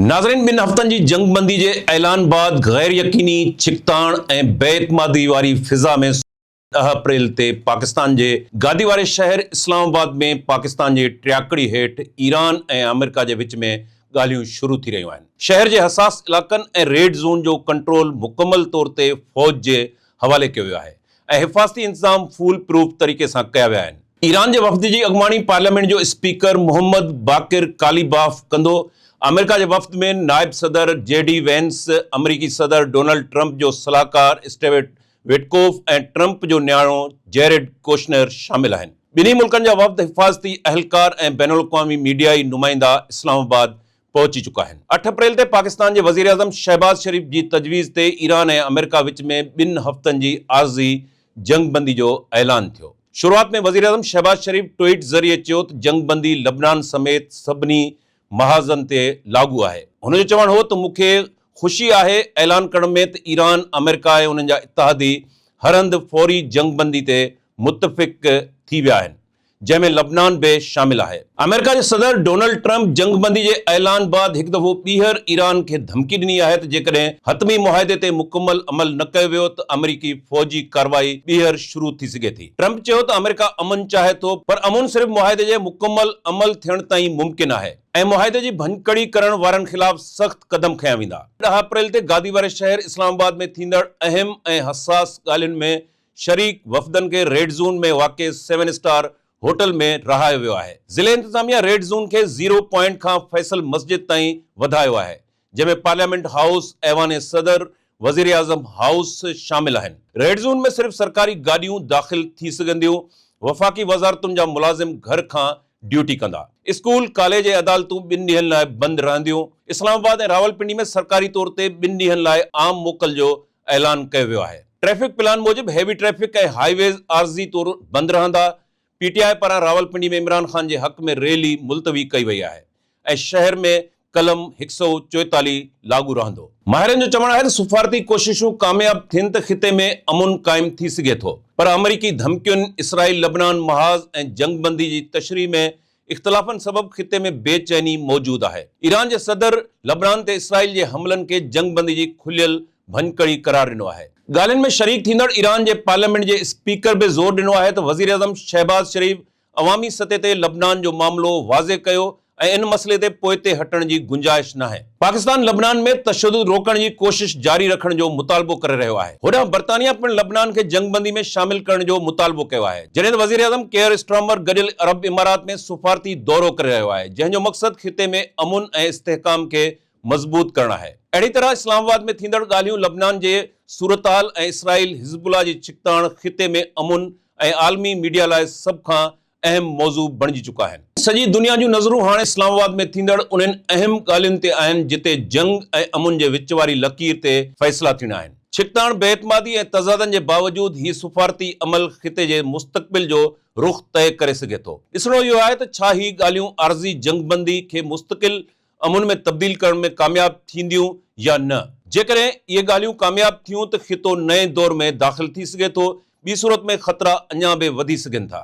ناظرين ٻن هفتن جي جنگ بندي جي اعلان بعد غير يقيني، ڇڪتاڻ ۽ بي اعتمادي واري فضا ۾ ڏهه اپريل تي پاڪستان جي گادي واري شهر اسلام آباد ۾ پاڪستان جي ٽياڪڙي هيٺ ايران ۽ آمريڪا جي وچ ۾ ڳالهيون شروع ٿي رهيون آهن. شهر جي حساس علائقن ۽ ريڊ زون جو ڪنٽرول مڪمل طور تي فوج جي حوالي ڪيو ويو آهي ۽ حفاظتي انتظام فول پروف طريقي سان ڪيا ويا آهن. ايران جي وفد جي اڳواڻي پارليامينٽ جو اسپيڪر محمد باقر قاليباف ڪندو. آمريڪا جي وفد ۾ نائب صدر جي ڊي وينس، آمريڪي صدر ڊونلڊ ٽرمپ جو صلاحڪار اسٽيوٽ وٽڪوف ۽ ٽرمپ جو نياڻو جيرڊ ڪوشنر شامل آهن. ٻنهي ملڪن جا وفد حفاظتي اهلڪار ۽ بين الاقوامي ميڊيائي نمائندا اسلام آباد پهچي چڪا آهن. اٺ اپريل تي پاڪستان جي وزيراعظم شهباز شريف جي تجويز تي ايران ۽ آمريڪا وچ ۾ ٻن هفتن جي عارضي جنگ بندي جو اعلان ٿيو. شروعات ۾ وزيراعظم شهباز شريف ٽوئيٽ ذريعي چيو ته جنگ بندي لبنان سميت سڀني محاذن تي لاڳو آهي. هن جو چوڻ هو ته مون کي خوشي آهي اعلان ڪرڻ ۾ ته ايران، آمريڪا ۽ انهن جا اتحادي هر هنڌ فوري جنگ بندي تي متفق ٿي ويا آهن. جنهن ۾ لبنان به شامل آهي. آمريڪا جي صدر ڊونلڊ ٽرمپ جنگ بندي جي اعلان بعد هڪ دفعو ٻيهر ايران کي ڌمڪي ڏني آهي ته جيڪڏهن حتمي معاهدي تي مڪمل عمل نه ڪيو ويو ته آمريڪي فوجي ڪارروائي ٻيهر شروع ٿي سگهي ٿي. ٽرمپ چيو ته آمريڪا امن چاهي ٿو پر امن صرف معاهدي جي مڪمل عمل ٿيڻ تائين ممڪن آهي ۽ معاهدي جي ڀڃڪڙي ڪرڻ وارن خلاف سخت قدم کنيا ويندا. ڏهه اپريل تي گادي واري شهر اسلام آباد ۾ ٿيندڙ اهم ۽ حساس ڳالهين ۾ شريڪ وفدن کي ريڊ زون ۾ واقع سيون اسٽار هوٽل ۾ رهايو ويو آهي. ضلعي انتظاميا ريڊ زون کي زيرو پوائنٽ کان فيصل مسجد تائين وڌايو آهي، جنهن ۾ پارليامينٽ هائوس، ايوان صدر، وزيراعظم هائوس شامل آهن. ريڊ زون ۾ صرف سرڪاري گاڏيون داخل ٿي سگهنديون، وفاقي وزارتن جا ملازم گهر کان ڊيوٽي ڪندا. اسڪول، ڪاليج ۽ عدالتون ٻن ڏينهن لاء بند رهنديون. اسلام آباد ۽ راولپنڊي ۾ سرڪاري طور تي ٻن ڏينهن لاء عام موڪل جو اعلان ڪيو ويو آهي. ٽريفڪ پلان موجب هيوي ٽريفڪ ۽ هاء ويز عارضي طور بند رهندا. پي ٽي آء پاران راولپنڊي ۾ عمران خان جي حق ۾ ريلي ملتوي ڪئي وئي آهي ۽ شهر ۾ قلم 144 لاڳو رهندو. ماهرن جو چوڻ آهي ته سفارتي ڪوششون ڪامياب ٿين ته خطي ۾ امن قائم ٿي سگهي ٿو پر آمريڪي ڌمڪين، اسرائيل لبنان محاذ ۽ جنگ بندي جي تشريح ۾ اختلافن سبب خطي ۾ بي چيني موجود آهي. ايران جي صدر لبنان تي اسرائيل جي حملن کي جنگ بندي جي کليل ڀڃڪڙي قرار ڏنو آهي. ڳالهين ۾ شريڪ ٿيندڙ ايران جي پارليامينٽ جي اسپيڪر به زور ڏنو آهي ته وزيراعظم شهباز شريف عوامي سطح تي لبنان جو معاملو واضح ڪيو ۽ ان مسئلي تي پوئتي هٽڻ جي گنجائش ناهي. پاڪستان لبنان ۾ تشدد روڪڻ جي ڪوشش جاري رکڻ جو مطالبو ڪري رهيو آهي. هوڏانهن برطانيا پڻ لبنان کي جنگبندي ۾ شامل ڪرڻ جو مطالبو ڪيو آهي. جڏهن ته وزيراعظم ڪيئر اسٽارمر گڏيل عرب امارات ۾ سفارتي دورو ڪري رهيو آهي، جنهن جو مقصد خطي ۾ امن ۽ استحڪام کي مضبوط ڪرڻ آهي. اهڙي طرح اسلام آباد ۾ ٿيندڙ ڳالهيون لبنان جي صورتحال ۽ اسرائيل حزب الله جي ڇڪتاڻ خطي ۾ امن ۽ عالمي ميڊيا لاء سڀ کان اهم موضوع بڻجي چڪا آهن. سڄي دنيا جون نظرون هاڻي اسلام آباد ۾ ٿيندڙ انهن اهم ڳالهين تي آهن جتي جنگ ۽ امن جي وچ واري لڪير تي فيصلا ٿيڻا آهن. ڇڪتاڻ، بي اعتمادي ۽ تضادن جي باوجود هي سفارتي عمل خطي جي مستقبل جو رخ طئي ڪري سگهي ٿو. ڏسڻو اهو آهي ته ڇا هي ڳالهيون عارضي جنگبندي کي مستقل امن ۾ تبديل ڪرڻ ۾ ڪامياب ٿينديون يا نه. جيڪڏهن اهي ڳالهيون ڪامياب ٿيون ته خطو نئين دور ۾ داخل ٿي سگهي ٿو، ٻي صورت ۾ خطرا اڃا به وڌي سگهن ٿا.